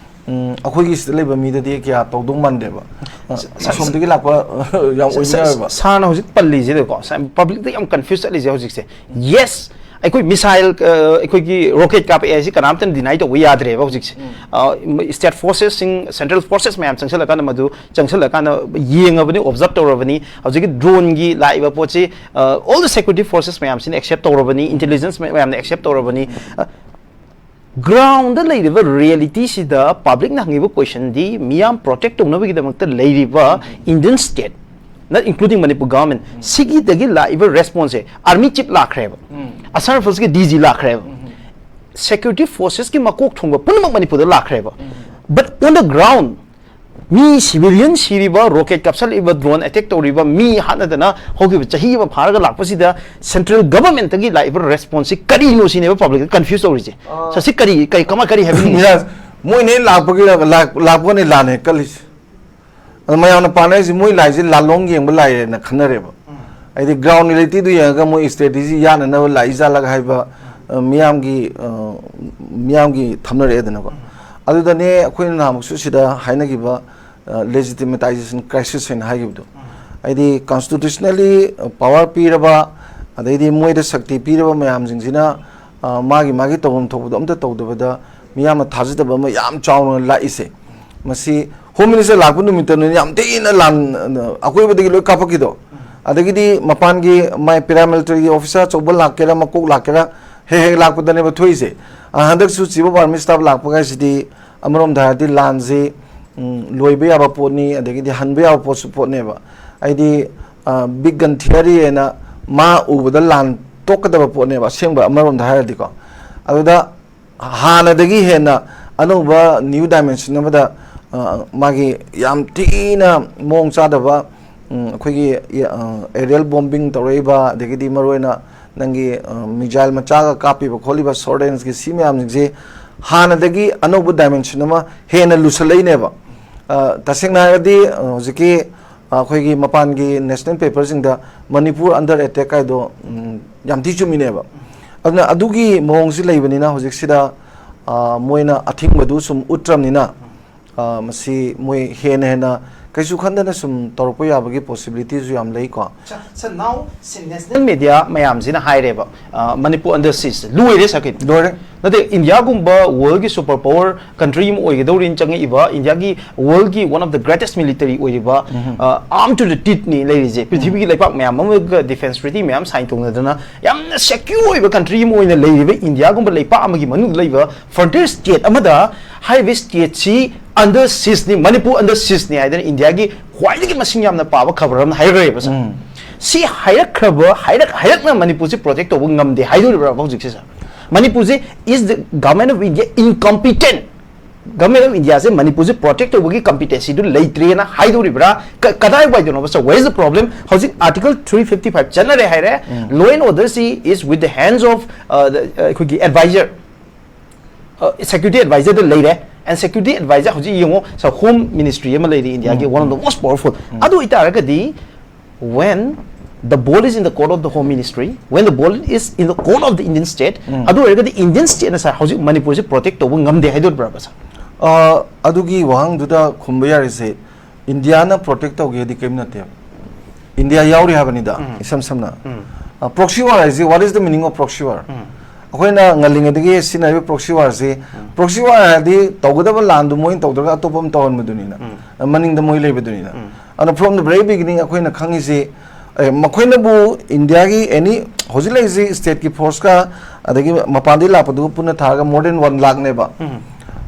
ꯎꯝ, ꯑꯩꯈꯣꯏꯒꯤ ꯁꯤꯗ ꯂꯩꯕ ꯃꯤꯗꯗꯤ ꯀꯌꯥ ꯇꯧꯗꯧ ꯃꯥꯟꯗꯦꯕ꯫ ꯑ, ꯁ-, ꯁ-, ꯑꯁꯣꯝꯗꯒꯤ ꯂꯥꯛꯄ ꯌꯥꯝ ꯁ-, ꯁ-, ꯑꯣꯏꯅꯔꯕ꯫ ꯁꯥꯔꯅ ꯍꯧꯖꯤꯛ ꯄꯜꯂꯤꯁꯤꯗꯀꯣ, ꯁ-, ꯄꯕ꯭ꯂꯤꯛꯇ ꯌꯥꯝ ꯀꯟꯐ꯭ꯌꯨꯁ ꯆꯠꯂꯤꯁꯦ ꯍꯧꯖꯤꯛꯁꯦ꯫ ꯌꯦꯁ, ꯑꯩꯈꯣꯏ ꯃꯤꯁꯥꯏꯜ, ꯑ, ꯑꯩꯈꯣꯏꯒꯤ ꯔꯣꯀꯦꯠ ꯀꯥꯞꯄꯛꯑꯦ ꯍꯥꯏꯁꯤ ꯀꯅꯥꯝꯇꯅ ꯗꯤꯅꯥꯏ ꯇꯧꯕ ꯌꯥꯗ꯭ꯔꯦꯕ ꯍꯧꯖꯤꯛꯁꯦ꯫ ꯑ, ꯁ꯭ꯇꯦꯠ ꯐꯣꯔꯁꯦꯁꯁꯤꯡ, ꯁꯦꯟꯇ꯭ꯔꯦꯜ ꯐꯣꯔꯁꯦꯁ ꯃꯌꯥꯝ ꯆꯪꯁꯤꯜꯂꯀꯥꯟꯗ ꯃꯗꯨ ꯆꯪꯁꯤꯜꯂꯀꯥꯟꯗ ꯌꯦꯡꯉꯕꯅꯤ, ꯑꯣꯕꯖꯥꯔꯕ ꯇꯧꯔꯕꯅꯤ꯫ ꯍꯧꯖꯤꯛꯀꯤ ꯗ꯭ꯔꯣꯟꯒꯤ ꯂꯥꯛꯏꯕ ꯄꯣꯠꯁꯤ, ꯑ, ꯑꯣꯜ ꯗ ꯁꯦꯀ꯭ꯌꯨꯔꯤꯇꯤ ꯐꯣꯔꯁꯦꯁ ꯃꯌꯥꯝꯁꯤꯅ ꯑꯦꯛꯁꯦꯞ ꯇꯧꯔꯕꯅꯤ, ꯏꯟꯇꯦꯂꯤꯖꯦꯟꯁ ꯃꯌꯥꯝꯅ ꯑꯦꯛꯁꯦꯞ ꯇꯧꯔꯕꯅꯤ꯫ ꯑ, ꯒ꯭ꯔꯥꯎꯟꯗ ꯂꯩꯔꯤꯕ ꯔꯤꯌꯦꯂꯤꯇꯤꯁꯤꯗ ꯄꯕ꯭ꯂꯤꯛꯅ ꯍꯪꯉꯤꯕ ꯀꯣꯏꯁꯟꯗꯤ, ꯃꯤꯌꯥꯝ ꯄ꯭ꯔꯣꯇꯦꯛ ꯇꯧꯅꯕꯒꯤꯗꯃꯛꯇ ꯂꯩꯔꯤꯕ Indian state, not including Manipur government, ꯁꯤꯒꯤꯗꯒꯤ ꯂꯥꯛꯏꯕ ꯔꯦꯁꯄꯣꯟꯁꯁꯦ, ꯑꯥꯔꯃꯤ ꯆꯤꯐ ꯂꯥꯛꯈ꯭ꯔꯦꯕ, ꯑꯁꯥꯝ ꯔꯥꯏꯐꯜꯁꯀꯤ ꯗꯤ ꯖꯤ ꯂꯥꯛꯈ꯭ꯔꯦꯕ, ꯁꯦꯀ꯭ꯌꯨꯔꯤꯇꯤ ꯐꯣꯔꯁꯦꯁꯀꯤ ꯃꯀꯣꯛ ꯊꯣꯡꯕ ꯄꯨꯝꯅꯃꯛ ꯃꯅꯤꯄꯨꯔꯗ ꯂꯥꯛꯈ꯭ꯔꯦꯕ꯫ But on the ground, ꯃꯤ ꯁꯤꯚꯤꯂꯤꯌꯟ ꯁꯤꯔꯤꯕ, ꯔꯣꯀꯦꯠ ꯀꯥꯞꯁꯜꯂꯛꯏꯕ, ꯗ꯭ꯔꯣꯟ ꯑꯦꯇꯦꯛ ꯇꯧꯔꯤꯕ, ꯃꯤ ꯍꯥꯠꯅꯗꯅ ꯍꯧꯈꯤꯕ ꯆꯍꯤ ꯑꯃ ꯐꯥꯔꯒ ꯂꯥꯛꯄꯁꯤꯗ ꯁꯦꯟꯇ꯭ꯔꯦꯜ ꯒꯚꯔꯟꯃꯦꯟꯠꯇꯒꯤ ꯂꯥꯛꯏꯕ ꯔꯦꯁꯄꯣꯟꯁꯁꯤ ꯀꯔꯤꯅꯣ ꯁꯤꯅꯦꯕ ꯄꯕ꯭ꯂꯤꯛꯇ ꯀꯟꯐ꯭ꯌꯨꯁ ꯇꯧꯔꯤꯁꯦ꯫ ꯑꯥ꯫ ꯁꯤ ꯀꯔꯤ, ꯀꯔꯤ, ꯀꯃꯥꯏ-, ꯀꯔꯤ ꯍꯥꯏꯕꯤꯅꯤꯡꯉꯤ? ꯃꯤꯔꯥꯖ, ꯃꯣꯏꯅ ꯍꯦꯛ ꯂꯥꯛꯄꯒꯤ ꯂꯥꯛ-, ꯂꯥꯛꯄꯒꯅꯦ ꯂꯥꯟꯅ ꯍꯦꯛ ꯀꯜꯂꯤꯁꯦ꯫ ꯑꯗꯣ ꯃꯌꯥꯝꯅ ꯄꯥꯅꯔꯤꯁꯦ ꯃꯣꯏ ꯂꯥꯛꯏꯁꯦ ꯂꯥꯂꯣꯡ ꯌꯦꯡꯕ ꯂꯥꯛꯑꯦꯅ ꯈꯟꯅꯔꯦꯕ꯫ ꯍꯥꯏꯗꯤ ꯒ꯭ꯔꯥꯎꯟ ꯔꯤꯌꯦꯂꯤꯇꯤꯗꯨ ꯌꯦꯡꯉꯒ ꯃꯣꯏ ꯏꯁꯇ꯭ꯔꯦꯇꯦꯖꯤ ꯌꯥꯅꯅꯕ ꯂꯥꯛꯏ ꯖꯥꯠꯂꯒ ꯍꯥꯏꯕ, ꯑ, ꯃꯤꯌꯥꯝꯒꯤ, ꯑ, ꯃꯤꯌꯥꯝꯒꯤ ꯊꯝꯅꯔꯛꯑꯦꯗꯅꯀꯣ꯫ ꯑꯗꯨꯗꯅꯦ ꯑꯩꯈꯣꯏꯅ ꯅꯍꯥꯟꯃꯨꯛꯁꯨ ꯁꯤꯗ ꯍꯥꯏꯅꯈꯤꯕ, ꯑ, ꯂꯦꯖꯤꯇꯤꯃꯦꯇꯥꯏꯖꯦꯁꯟ ꯀ꯭ꯔꯥꯏꯁꯤꯁ ꯍꯥꯏꯅ ꯍꯥꯏꯈꯤꯕꯗꯣ꯫ ꯍꯥꯏꯗꯤ ꯀꯟꯁꯇꯤꯇ꯭ꯌꯨꯁꯅꯦꯜꯂꯤ ꯄꯋꯥꯔ ꯄꯤꯔꯕ, ꯑꯗꯩꯗꯤ ꯃꯣꯏꯗ ꯁꯛꯇꯤ ꯄꯤꯔꯕ ꯃꯌꯥꯝꯁꯤꯡꯁꯤꯅ, ꯑ, ꯃꯥꯒꯤ ꯃꯥꯒꯤ ꯇꯧꯐꯝ ꯊꯣꯛꯄꯗꯣ ꯑꯝꯇ ꯇꯧꯗꯕꯗ ꯃꯤꯌꯥꯝꯅ ꯊꯥꯖꯗꯕ ꯑꯃ ꯌꯥꯝ ꯆꯥꯎꯅ ꯂꯥꯛꯏꯁꯦ꯫ ꯃꯁꯤ ꯍꯣꯝ ꯃꯤꯅꯤꯁꯇꯔ ꯂꯥꯛꯄ ꯅꯨꯃꯤꯠꯇꯅꯤ ꯌꯥꯝ ꯊꯤꯅ ꯂꯥꯟ, ꯑꯀꯣꯏꯕꯗꯒꯤ ꯂꯣꯏ ꯀꯥꯞꯄꯛꯈꯤꯗꯣ꯫ ꯑꯗꯒꯤꯗꯤ ꯃꯄꯥꯟꯒꯤ ꯃꯥꯏ ꯄꯦꯔꯥꯃꯤꯂꯤꯇꯔꯤꯒꯤ ꯑꯣꯐꯤꯁꯥꯔ ꯑꯆꯧꯕ ꯂꯥꯛꯀꯦꯔꯥ, ꯃꯀꯣꯛ ꯂꯥꯛꯀꯦꯔꯥ, ꯍꯦꯛ ꯍꯦꯛ ꯂꯥꯛꯄꯗꯅꯦꯕ ꯊꯣꯛꯏꯁꯦ꯫ ꯑ, ꯍꯟꯗꯛꯁꯨ Chief of Army Staff ꯂꯥꯛꯄ ꯀꯥꯏꯁꯤꯗꯤ ꯑꯃꯔꯣꯝꯗ ꯍꯥꯏꯔꯗꯤ ꯂꯥꯟꯁꯤ, ꯎꯝ, ꯂꯣꯏꯕ ꯌꯥꯕ ꯄꯣꯠꯅꯤ, ꯑꯗꯒꯤꯗꯤ ꯍꯟꯕ ꯌꯥꯕ ꯄꯣꯠꯁꯨ ꯄꯣꯠꯅꯦꯕ꯫ ꯍꯥꯏꯗꯤ, ꯑ, big gun theory ꯍꯥꯏꯅ ꯃꯥ ꯎꯕꯗ ꯂꯥꯟ ꯇꯣꯛꯀꯗꯕ ꯄꯣꯠꯅꯦꯕ, ꯑꯁꯦꯡꯕ ꯑꯃꯔꯣꯝꯗ ꯍꯥꯏꯔꯗꯤꯀꯣ꯫ ꯑꯗꯨꯗ ꯍꯥꯟꯅꯗꯒꯤ ꯍꯦꯟꯅ ꯑꯅꯧꯕ new dimension ꯑꯃꯗ, ꯑ, ꯃꯥꯒꯤ ꯌꯥꯝ ꯊꯤꯅ ꯃꯑꯣꯡ ꯆꯥꯗꯕ, ꯎꯝ, ꯑꯩꯈꯣꯏꯒꯤ, ꯑ, aerial bombing ꯇꯧꯔꯛꯏꯕ, ꯑꯗꯒꯤꯗꯤ ꯃꯔꯨꯑꯣꯏꯅ ꯅꯪꯒꯤ, ꯑ, missile ꯃꯆꯥꯒ ꯀꯥꯞꯄꯤꯕ ꯈꯣꯠꯂꯤꯕ, short range ꯀꯤ ꯁꯤ ꯃꯌꯥꯝꯁꯤꯡꯁꯤ ꯍꯥꯟꯅꯗꯒꯤ ꯑꯅꯧꯕ dimension ꯑꯃ ꯍꯦꯟꯅ ꯂꯨꯁꯜꯂꯛꯏꯅꯦꯕ꯫ ꯑ, ꯇꯁꯦꯡꯅ ꯍꯥꯏꯔꯒꯗꯤ, ꯑ, ꯍꯧꯖꯤꯛꯀꯤ, ꯑ, ꯑꯩꯈꯣꯏꯒꯤ ꯃꯄꯥꯟꯒꯤ national paper ꯁꯤꯡꯗ ꯃꯅꯤꯄꯨꯔ under attack ꯍꯥꯏꯗꯣ, ꯎꯝ, ꯌꯥꯝ ꯊꯤ ꯆꯨꯝꯃꯤꯅꯦꯕ꯫ ꯑꯗꯨꯅ ꯑꯗꯨꯒꯤ ꯃꯑꯣꯡꯁꯤ ꯂꯩꯕꯅꯤꯅ ꯍꯧꯖꯤꯛꯁꯤꯗ, ꯑ, ꯃꯣꯏꯅ ꯑꯊꯤꯡꯕꯗꯨ ꯁꯨꯝ ꯎꯠꯇ꯭ꯔꯕꯅꯤꯅ, ꯑ, ꯃꯁꯤ ꯃꯣꯏ ꯍꯦꯟꯅ ꯍꯦꯟꯅ ꯀꯩꯁꯨ ꯈꯟꯗꯅ ꯁꯨꯝ ꯇꯧꯔꯛꯄ ꯌꯥꯕꯒꯤ possibility ꯁꯨ ꯌꯥꯝ ꯂꯩꯀꯣ꯫ Sir, sir, now ꯁꯤ national media ꯃꯌꯥꯝꯁꯤꯅ ꯍꯥꯏꯔꯦꯕ, ꯑ, ꯃꯅꯤꯄꯨꯔ under siege ꯂꯣꯏꯔꯦ ꯁꯥꯀꯤꯠ꯫ ꯂꯣꯏꯔꯦ꯫ ꯅꯠꯇꯦ, ꯏꯟꯗꯤꯌꯥꯒꯨꯝꯕ world ꯒꯤ super power country ꯑꯃ ꯑꯣꯏꯒꯗꯧꯔꯤꯅ ꯆꯪꯉꯛꯏꯕ, ꯏꯟꯗꯤꯌꯥꯒꯤ world ꯒꯤ one of the greatest military ꯑꯣꯏꯔꯤꯕ, ꯎꯝ꯫ ꯑ, arm to the teeth ꯅꯤ ꯂꯩꯔꯤꯁꯦ꯫ ꯎꯝ꯫ ꯄ꯭ꯔꯤꯊꯤꯕꯤꯒꯤ ꯂꯩꯄꯥꯛ ꯃꯌꯥꯝ ꯑꯃꯒ defence treaty ꯃꯌꯥꯝ sign ꯇꯧꯅꯗꯅ ꯌꯥꯝꯅ secure ꯑꯣꯏꯕ country ꯑꯃ ꯑꯣꯏꯅ ꯂꯩꯔꯤꯕ ꯏꯟꯗꯤꯌꯥꯒꯨꯝꯕ ꯂꯩꯄꯥꯛ ꯑꯃꯒꯤ ꯃꯅꯨꯡꯗ ꯂꯩꯕ frontier state ꯑꯃꯗ ꯍꯥꯏꯔꯤꯕ state ꯁꯤ under siege ꯅꯤ, ꯃꯅꯤꯄꯨꯔ under siege ꯅꯤ ꯍꯥꯏꯗꯅ ꯏꯟꯗꯤꯌꯥꯒꯤ ꯈ꯭ꯋꯥꯏꯗꯒꯤ ꯃꯁꯤꯡ ꯌꯥꯝꯅ ꯄꯥꯕ ꯈꯕꯔ ꯑꯃꯅ ꯍꯥꯏꯔꯛꯈ꯭ꯔꯦꯕ, sir꯫ ꯎꯝ꯫ ꯁꯤ ꯍꯥꯏꯔꯛꯈ꯭ꯔꯕ, ꯍꯥꯏꯔꯛ-, ꯍꯥꯏꯔꯛꯅ ꯃꯅꯤꯄꯨꯔꯁꯤ protect ꯇꯧꯕ ꯉꯝꯗꯦ ꯍꯥꯏꯗꯣꯔꯤꯕ꯭ꯔꯥ ꯍꯧꯖꯤꯛꯁꯦ, sir? ꯃꯅꯤꯄꯨꯔꯁꯤ is the government of India incompetent? Government of India ꯁꯦ ꯃꯅꯤꯄꯨꯔꯁꯦ protect ꯇꯧꯕꯒꯤ competency ꯗꯨ ꯂꯩꯇ꯭ꯔꯦꯅ ꯍꯥꯏꯗꯣꯔꯤꯕ꯭ꯔꯥ? ꯀ-, ꯀꯗꯥꯏꯋꯥꯏꯗꯅꯣꯕ, sir? Where is the problem? ꯍꯧꯖꯤꯛ Article three fifty five ꯆꯠꯅꯔꯦ ꯍꯥꯏꯔꯦ꯫ ꯎꯝ꯫ Law and order ꯁꯤ is with the hands of, uh, the, uh, ꯑꯩꯈꯣꯏꯒꯤ advisor, uh, security advisor ꯗ ꯂꯩꯔꯦ꯫ And security advisor ꯍꯧꯖꯤꯛ ꯌꯦꯡꯉꯣ, sir, home ministry ꯑꯃ ꯂꯩꯔꯤ ꯏꯟꯗꯤꯌꯥꯒꯤ, ꯎꯝ, one of the most powerful꯫ ꯎꯝ꯫ ꯑꯗꯨ ꯑꯣꯏꯇꯥꯔꯒꯗꯤ, when the ball is in the court of the home ministry, when the ball is in the court of the Indian state, ꯎꯝ꯫ ꯑꯗꯨ ꯑꯣꯏꯔꯒꯗꯤ Indian state ꯅ, sir, ꯍꯧꯖꯤꯛ ꯃꯅꯤꯄꯨꯔꯁꯦ protect ꯇꯧꯕ ꯉꯝꯗꯦ ꯍꯥꯏꯗꯣꯔꯤꯕ꯭ꯔꯥꯕ, sir? ꯑ, ꯑꯗꯨꯒꯤ ꯋꯥꯍꯪꯗꯨꯗ ꯈꯨꯝꯕ ꯌꯥꯔꯤꯁꯦ, ꯏꯟꯗꯤꯌꯥꯅ protect ꯇꯧꯒꯦꯗꯤ ꯀꯔꯤꯝ ꯅꯠꯇꯦꯕ꯫ ꯏꯟꯗꯤꯌꯥ ꯌꯥꯎꯔꯤ ꯍꯥꯏꯕꯅꯤꯗ, ꯎꯝ꯫ ꯏꯁꯝ ꯁꯝꯅ꯫ ꯎꯝ꯫ ꯑ, proxy war ꯍꯥꯏꯁꯦ, what is the meaning of proxy war? ꯎꯝ꯫ ꯑꯩꯈꯣꯏꯅ ꯉꯜꯂꯤꯉꯩꯗꯒꯤ ꯁꯤꯖꯤꯟꯅꯔꯤꯕ proxy warꯁꯤ, proxy war ꯍꯥꯏꯔꯗꯤ ꯇꯧꯒꯗꯕ ꯂꯥꯟꯗꯨ ꯃꯣꯏꯅ ꯇꯧꯗ꯭ꯔꯒ ꯑꯇꯣꯞꯄ ꯑꯃ ꯇꯧꯍꯟꯕꯗꯨꯅꯤꯅ, ꯃꯅꯤꯡꯗ ꯃꯣꯏ ꯂꯩꯕꯗꯨꯅꯤꯅ꯫ ꯑꯗꯨꯅ from the very beginning ꯑꯩꯈꯣꯏꯅ ꯈꯪꯉꯤꯁꯤ, ꯑꯦ, ꯃꯈꯣꯏꯅꯕꯨ ꯏꯟꯗꯤꯌꯥꯒꯤ any ꯍꯧꯖꯤꯛ ꯂꯩꯔꯤꯁꯤ stateꯀꯤ forceꯀ ꯑꯗꯒꯤ ꯃꯄꯥꯟꯗꯒꯤ ꯂꯥꯛꯄꯗꯨꯒ ꯄꯨꯟꯅ ꯊꯥꯔꯒ more than one ꯂꯥꯛꯅꯦꯕ꯫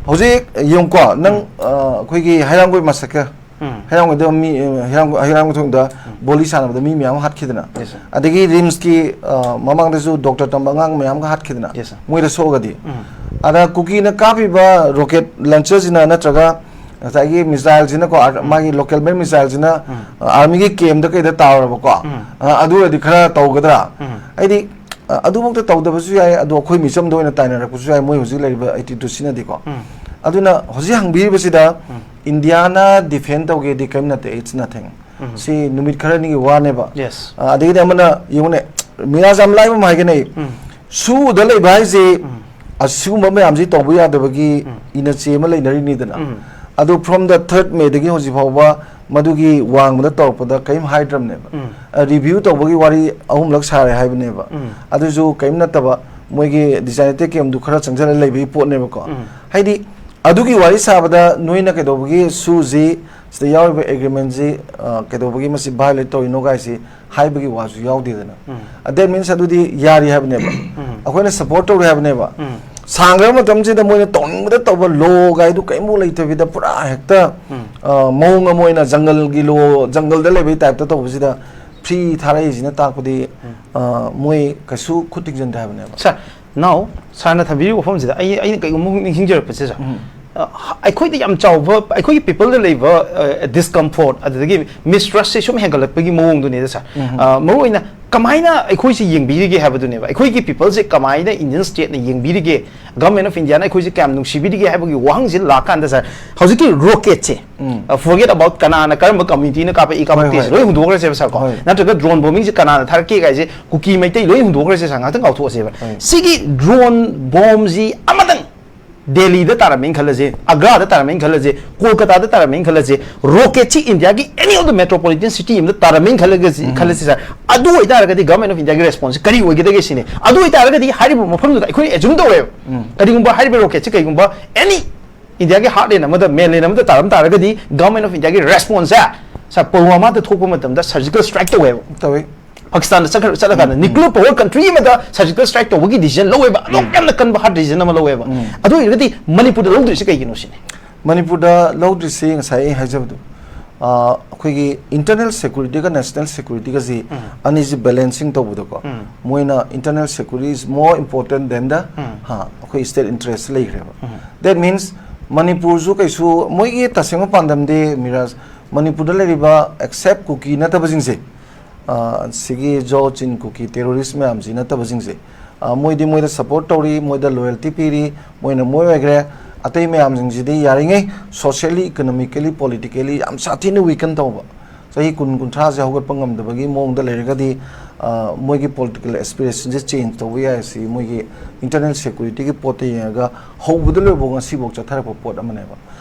ꯍꯧꯖꯤꯛ ꯌꯦꯡꯉꯨꯀꯣ, ꯅꯪ, ꯑ, ꯑꯩꯈꯣꯏꯒꯤ ꯍꯩꯔꯥꯡꯒꯣꯏ massacre, ꯎꯝ꯫ ꯍꯩꯔꯥꯡꯒꯣꯏꯗ ꯃꯤ, ꯑ, ꯍꯩꯔꯥꯡ-, ꯍꯩꯔꯥꯡꯒꯣꯏ ꯊꯣꯡꯗ ꯎꯝ꯫ ꯕꯣꯂꯤ ꯁꯥꯟꯅꯕꯗ ꯃꯤ ꯃꯌꯥꯝ ꯑꯃ ꯍꯥꯠꯈꯤꯗꯅ, Yes, sir. ꯑꯗꯒꯤ ꯔꯤꯝꯁꯀꯤ, ꯑ, ꯃꯃꯥꯡꯗꯁꯨ ꯗꯣꯛꯇꯔ ꯇꯝꯕ ꯑꯉꯥꯡ ꯃꯌꯥꯝ ꯑꯃ ꯍꯥꯠꯈꯤꯗꯅ, Yes, sir. ꯃꯣꯏꯗ ꯁꯣꯛꯑꯒꯗꯤ꯫ ꯎꯝ꯫ ꯑꯗ ꯀꯨꯀꯤꯅ ꯀꯥꯞꯄꯤꯕ rocket launcherꯁꯤꯅ ꯅꯠꯇ꯭ꯔꯒ ꯉꯁꯥꯏꯒꯤ missileꯁꯤꯅꯀꯣ, ꯑꯥꯔ-, ꯎꯝ꯫ ꯃꯥꯒꯤ local made missileꯁꯤꯅ, ꯎꯝ꯫ ꯑ, armyꯒꯤ campꯗ ꯀꯩꯗ ꯇꯥꯎꯔꯕꯀꯣ, ꯎꯝ꯫ ꯑ, ꯑꯗꯨ ꯑꯣꯏꯔꯗꯤ ꯈꯔ ꯇꯧꯒꯗ꯭ꯔꯥ? ꯎꯝ꯫ ꯍꯥꯏꯗꯤ, ꯑ, ꯑꯗꯨꯃꯛꯇ ꯇꯧꯗꯕꯁꯨ ꯌꯥꯏ, ꯑꯗꯣ ꯑꯩꯈꯣꯏ ꯃꯤꯆꯝꯗ ꯑꯣꯏꯅ ꯇꯥꯏꯅꯔꯛꯄꯁꯨ ꯌꯥꯏ, ꯃꯣꯏ ꯍꯧꯖꯤꯛ ꯂꯩꯔꯤꯕ attitudeꯁꯤꯅꯗꯤꯀꯣ꯫ ꯎꯝ꯫ ꯑꯗꯨꯅ ꯍꯧꯖꯤꯛ ꯍꯪꯕꯤꯔꯤꯕꯁꯤꯗ ꯎꯝ꯫ ꯏꯟꯗꯤꯌꯥꯅ defend ꯇꯧꯒꯦꯗꯤ ꯀꯔꯤꯝ ꯅꯠꯇꯦ, it's nothing꯫ ꯎꯝ꯫ ꯁꯤ ꯅꯨꯃꯤꯠ ꯈꯔꯅꯤꯒꯤ ꯋꯥꯅꯦꯕ꯫ Yes꯫ ꯑ, ꯑꯗꯒꯤꯗꯤ ꯑꯃꯅ ꯌꯦꯡꯉꯨꯅꯦ, ꯃꯤꯔꯥꯖ ꯌꯥꯝ ꯂꯥꯏꯕ ꯑꯃ ꯍꯥꯏꯒꯅꯦ꯫ ꯎꯝ꯫ ꯁꯨꯗ ꯂꯩꯕ ꯍꯥꯏꯁꯦ ꯎꯝ꯫ ꯑꯁꯤꯒꯨꯝꯕ ꯃꯌꯥꯝꯁꯤ ꯇꯧꯕ ꯌꯥꯗꯕꯒꯤ ꯎꯝ꯫ ꯏꯅꯔꯖꯤ ꯑꯃ ꯂꯩꯅꯔꯤꯅꯤꯗꯅ꯫ ꯎꯝ꯫ ꯑꯗꯨ from the third Mayꯗꯒꯤ ꯍꯧꯖꯤꯛ ꯐꯥꯎꯕ ꯃꯗꯨꯒꯤ ꯋꯥꯡꯃꯗ ꯇꯧꯔꯛꯄꯗ ꯀꯔꯤꯝ ꯍꯥꯏꯗ꯭ꯔꯕꯅꯦꯕ꯫ ꯎꯝ꯫ ꯑ, review ꯇꯧꯕꯒꯤ ꯋꯥꯔꯤ ꯑꯍꯨꯝꯂꯛ ꯁꯥꯔꯦ ꯍꯥꯏꯕꯅꯦꯕ꯫ ꯎꯝ꯫ ꯑꯗꯨꯁꯨ ꯀꯔꯤꯝ ꯅꯠꯇꯕ, ꯃꯣꯏꯒꯤ designated campꯗꯨ ꯈꯔ ꯆꯪꯁꯤꯜꯂ ꯂꯩꯕꯒꯤ ꯄꯣꯠꯅꯦꯕꯀꯣ꯫ ꯎꯝ꯫ ꯍꯥꯏꯗꯤ, ꯑꯗꯨꯒꯤ ꯋꯥꯔꯤ ꯁꯥꯕꯗ ꯅꯣꯏꯅ ꯀꯩꯗꯧꯕꯒꯤ ꯁꯨꯁꯤ, ꯁꯤꯗ ꯌꯥꯎꯔꯤꯕ agreementꯁꯤ, ꯑ, ꯀꯩꯗꯧꯕꯒꯤ ꯃꯁꯤ violate ꯇꯧꯔꯤꯅꯣ ꯒꯥꯏꯁꯤ ꯍꯥꯏꯕꯒꯤ ꯋꯥꯁꯨ ꯌꯥꯎꯗꯦꯗꯅ꯫ ꯎꯝ꯫ ꯑ, that means ꯑꯗꯨꯗꯤ ꯌꯥꯔꯤ ꯍꯥꯏꯕꯅꯦꯕ꯫ ꯎꯝ꯫ ꯑꯩꯈꯣꯏꯅ support ꯇꯧꯔꯤ ꯍꯥꯏꯕꯅꯦꯕ꯫ ꯎꯝ꯫ ꯁꯥꯡꯈ꯭ꯔꯕ ꯃꯇꯝꯁꯤꯗ ꯃꯣꯏꯅ ꯇꯧꯅꯤꯡꯕꯗ ꯇꯧꯕ law ꯒꯥꯏꯗꯨ ꯀꯔꯤꯝꯐꯥꯎ ꯂꯩꯇꯕꯤꯗ ꯄꯨꯔꯥ ꯍꯦꯛꯇ, ꯎꯝ꯫ ꯑ, ꯃꯑꯣꯡ ꯑꯃ ꯑꯣꯏꯅ ꯖꯪꯒꯜꯒꯤ law, ꯖꯪꯒꯜꯗ ꯂꯩꯕꯒꯤ typeꯇ ꯇꯧꯕꯁꯤꯗ free ꯊꯥꯔꯛꯏꯁꯤꯅ ꯇꯥꯛꯄꯗꯤ, ꯎꯝ꯫ ꯑ, ꯃꯣꯏ ꯀꯩꯁꯨ ꯈꯨꯠ ꯊꯤꯡꯖꯤꯟꯗꯦ ꯍꯥꯏꯕꯅꯦꯕ꯫ Sir, now, sirꯅ ꯊꯝꯕꯤꯔꯤꯕ ꯋꯥꯐꯝꯁꯤꯗ ꯑꯩ, ꯑꯩꯅ ꯀꯩꯒꯨꯝꯕ ꯑꯃꯨꯛ ꯅꯤꯡꯁꯤꯡꯖꯔꯛꯄꯁꯦ, sir, ꯎꯝ꯫ ꯑ, ꯑꯩꯈꯣꯏꯗ ꯌꯥꯝ ꯆꯥꯎꯕ, ꯑꯩꯈꯣꯏꯒꯤ peopleꯗ ꯂꯩꯕ, ꯑ, discomfort, ꯑꯗꯨꯗꯒꯤ mistrustꯁꯦ ꯁꯨꯝ ꯍꯦꯟꯒꯠꯂꯛꯄꯒꯤ ꯃꯑꯣꯡꯗꯨꯅꯤꯗ, sir꯫ ꯎꯝ꯫ ꯑ, ꯃꯔꯨꯑꯣꯏꯅ ꯀꯃꯥꯏꯅ ꯑꯩꯈꯣꯏꯁꯦ ꯌꯦꯡꯕꯤꯔꯤꯒꯦ ꯍꯥꯏꯕꯗꯨꯅꯦꯕ꯫ ꯑꯩꯈꯣꯏꯒꯤ peopleꯁꯦ ꯀꯃꯥꯏꯅ Indian stateꯅ ꯌꯦꯡꯕꯤꯔꯤꯒꯦ, Government of Indiaꯅ ꯑꯩꯈꯣꯏꯁꯦ ꯀꯌꯥꯝ ꯅꯨꯡꯁꯤꯕꯤꯔꯤꯒꯦ ꯍꯥꯏꯕꯒꯤ ꯋꯥꯍꯪꯁꯦ ꯂꯥꯛꯀꯥꯟꯗ, sir, ꯍꯧꯖꯤꯛꯀꯤ rocketꯁꯦ, ꯎꯝ꯫ ꯑ, forget about ꯀꯅꯥꯅ ꯀꯔꯝꯕ communityꯅ ꯀꯥꯞꯄꯛꯏ, ꯍꯣꯏ, ꯀꯥꯞꯄꯛꯇꯦꯁꯦ, ꯍꯣꯏ꯫ ꯂꯣꯏ ꯍꯨꯟꯗꯣꯛꯈ꯭ꯔꯁꯦꯕ, sir, ꯀꯣ꯫ ꯍꯣꯏ꯫ ꯅꯠꯇ꯭ꯔꯒ drone bombingꯁꯦ ꯀꯅꯥꯅ ꯊꯥꯔꯛꯀꯦ ꯀꯥꯏꯁꯦ, ꯀꯨꯀꯤ ꯃꯩꯇꯩ ꯂꯣꯏ ꯍꯨꯟꯗꯣꯛꯈ꯭ꯔꯁꯦ, sir, ꯉꯥꯛꯇꯪ ꯀꯥꯎꯊꯣꯛꯑꯁꯦꯕ꯫ ꯍꯣꯏ꯫ ꯁꯤꯒꯤ drone bombꯁꯤ ꯑꯃꯇꯪ ꯗꯦꯜꯂꯤꯗ ꯇꯥꯔꯝꯃꯦꯅ ꯈꯜꯂꯁꯦ, ꯑꯒ꯭ꯔꯥꯗ ꯇꯥꯔꯝꯃꯦꯅ ꯈꯜꯂꯁꯦ, ꯀꯣꯜꯀꯇꯥꯗ ꯇꯥꯔꯝꯃꯦꯅ ꯈꯜꯂꯁꯦ, ꯔꯣꯀꯦꯠꯁꯤ ꯏꯟꯗꯤꯌꯥꯒꯤ ꯑꯦꯅꯤ ꯑꯣꯐ ꯗ ꯃꯦꯇ꯭ꯔꯣꯄꯣꯂꯤꯇꯟ ꯁꯤꯇꯤ ꯑꯃꯗ ꯇꯥꯔꯝꯃꯦꯅ ꯈꯜꯂꯒꯁꯤ ꯈꯜꯂꯁꯤ ꯁꯥꯔ, ꯑꯗꯨ ꯑꯣꯏꯇꯥꯔꯒꯗꯤ ꯒꯚꯔꯟꯃꯦꯟ ꯑꯣꯐ ꯏꯟꯗꯤꯌꯥꯒꯤ ꯔꯦꯁꯄꯣꯟꯁꯁꯤ ꯀꯔꯤ ꯑꯣꯏꯒꯗꯒꯦ ꯁꯤꯅꯤ꯫ ꯑꯗꯨ ꯑꯣꯏꯇꯥꯔꯒꯗꯤ ꯍꯥꯏꯔꯤꯕ ꯃꯐꯝꯗꯨꯗ ꯑꯩꯈꯣꯏꯅ ꯑꯦꯖꯨꯝ ꯇꯧꯋꯦꯕ, ꯀꯔꯤꯒꯨꯝꯕ ꯍꯥꯏꯔꯤꯕ ꯔꯣꯀꯦꯠꯁꯤ ꯀꯔꯤꯒꯨꯝꯕ ꯑꯦꯅꯤ ꯏꯟꯗꯤꯌꯥꯒꯤ ꯍꯥꯔꯠꯂꯦꯟ ꯑꯃꯗ, ꯃꯦꯟꯂꯦꯟ ꯑꯃꯗ ꯇꯥꯔꯝ ꯇꯥꯔꯒꯗꯤ ꯒꯚꯔꯟꯃꯦꯟ ꯑꯣꯐ ꯏꯟꯗꯤꯌꯥꯒꯤ ꯔꯦꯁꯄꯣꯟꯁꯁꯦ ꯁꯥꯔ, ꯄꯨꯜꯋꯥꯃꯥꯗ ꯊꯣꯛꯄ ꯃꯇꯝꯗ ꯁꯔꯖꯤꯀꯦꯜ ꯁ꯭ꯇ꯭ꯔꯥꯏꯛ ꯇꯧꯋꯦꯕ꯫ ꯇꯧꯋꯤ꯫ ꯄꯥꯀꯤꯁꯇꯥꯟꯗ ꯆꯠꯈ꯭ꯔ ꯆꯠꯂꯀꯥꯟꯗ ꯅ꯭ꯌꯨꯀ꯭ꯂꯤꯌꯔ ꯄꯋꯔ ꯀꯟꯇ꯭ꯔꯤ ꯑꯃꯗ ꯁꯔꯖꯤꯀꯦꯜ ꯁ꯭ꯇ꯭ꯔꯥꯏꯛ ꯇꯧꯕꯒꯤ ꯗꯤꯁꯤꯖꯟ ꯂꯧꯋꯦꯕ꯫ ꯑꯗꯨꯛ ꯌꯥꯝꯅ ꯀꯟꯕ ꯍꯥꯔꯠ ꯗꯤꯁꯤꯖꯟ ꯑꯃ ꯂꯧꯋꯦꯕ꯫ ꯑꯗꯨ ꯑꯣꯏꯔꯒꯗꯤ ꯃꯅꯤꯄꯨꯔꯗ ꯂꯧꯗ꯭ꯔꯤꯁꯦ ꯀꯩꯒꯤꯅꯣ ꯁꯤꯅꯤ꯫ ꯃꯅꯤꯄꯨꯔꯗ ꯂꯧꯗ꯭ꯔꯤꯁꯤ ꯉꯁꯥꯏ ꯑꯩ ꯍꯥꯏꯖꯕꯗꯣ, ꯑ, ꯑꯩꯈꯣꯏꯒꯤ ꯏꯟꯇꯔꯅꯦꯜ ꯁꯦꯀ꯭ꯌꯨꯔꯤꯇꯤꯒ ꯅꯦꯁꯅꯦꯜ ꯁꯦꯀ꯭ꯌꯨꯔꯤꯇꯤꯒꯁꯤ ꯑꯅꯤꯁꯤ ꯕꯦꯂꯦꯟꯁꯤꯡ ꯇꯧꯕꯗꯀꯣ, ꯃꯣꯏꯅ internal security is more important than the, ꯍꯥ, ꯑꯩꯈꯣꯏ ꯁ꯭ꯇꯦꯠ ꯏꯟꯇꯔꯦꯁ ꯂꯩꯈ꯭ꯔꯦꯕ꯫ That means ꯃꯅꯤꯄꯨꯔꯁꯨ ꯀꯩꯁꯨ ꯃꯣꯏꯒꯤ ꯇꯁꯦꯡꯕ ꯄꯥꯟꯗꯝꯗꯤ, ꯃꯤꯔꯥꯖ, ꯃꯅꯤꯄꯨꯔꯗ ꯂꯩꯔꯤꯕ ꯑꯦꯛꯁꯦꯞ ꯀꯨꯀꯤ ꯅꯠꯇꯕꯁꯤꯡꯁꯦ, ꯑ, ꯁꯤꯒꯤ ꯖꯣ ꯆꯤꯟ ꯀꯨꯀꯤ ꯇꯦꯔꯣꯔꯤꯁ ꯃꯌꯥꯝꯁꯤ ꯅꯠꯇꯕꯁꯤꯡꯁꯦ, ꯑ, ꯃꯣꯏꯗꯤ ꯃꯣꯏꯗ ꯁꯄꯣꯔꯠ ꯇꯧꯔꯤ, ꯃꯣꯏꯗ ꯂꯣꯌꯦꯜꯇꯤ ꯄꯤꯔꯤ, ꯃꯣꯏꯅ ꯃꯣꯏ ꯑꯣꯏꯈ꯭ꯔꯦ꯫ ꯑꯇꯩ ꯃꯌꯥꯝꯁꯤꯡꯁꯤꯗꯤ ꯌꯥꯔꯤꯉꯩ ꯁꯣꯁꯤꯌꯦꯜꯂꯤ, ꯏꯀꯣꯅꯣꯃꯤꯀꯦꯜꯂꯤ, ꯄꯣꯂꯤꯇꯤꯀꯦꯜꯂꯤ ꯌꯥꯝ ꯁꯥꯊꯤꯅ ꯋꯤꯀꯟ ꯇꯧꯕ, ꯆꯍꯤ ꯀꯨꯟ ꯀꯨꯟꯊ꯭ꯔꯥꯁꯦ ꯍꯧꯒꯠꯄ ꯉꯝꯗꯕꯒꯤ ꯃꯑꯣꯡꯗ ꯂꯩꯔꯒꯗꯤ, ꯑ, ꯃꯣꯏꯒꯤ ꯄꯣꯂꯤꯇꯤꯀꯦꯜ ꯑꯦꯁꯄꯤꯔꯦꯁꯟꯁꯦ ꯆꯦꯟꯖ ꯇꯧꯕ ꯌꯥꯏ꯫ ꯁꯤ ꯃꯣꯏꯒꯤ ꯏꯟꯇꯔꯅꯦꯜ ꯁꯦꯀ꯭ꯌꯨꯔꯤꯇꯤꯒꯤ ꯄꯣꯠꯇ ꯌꯦꯡꯉꯒ ꯍꯧꯕꯗ ꯂꯣꯏꯕ ꯉꯁꯤꯐꯥꯎ ꯆꯠꯊꯔꯛꯄ ꯄꯣꯠ ꯑꯃꯅꯦꯕ꯫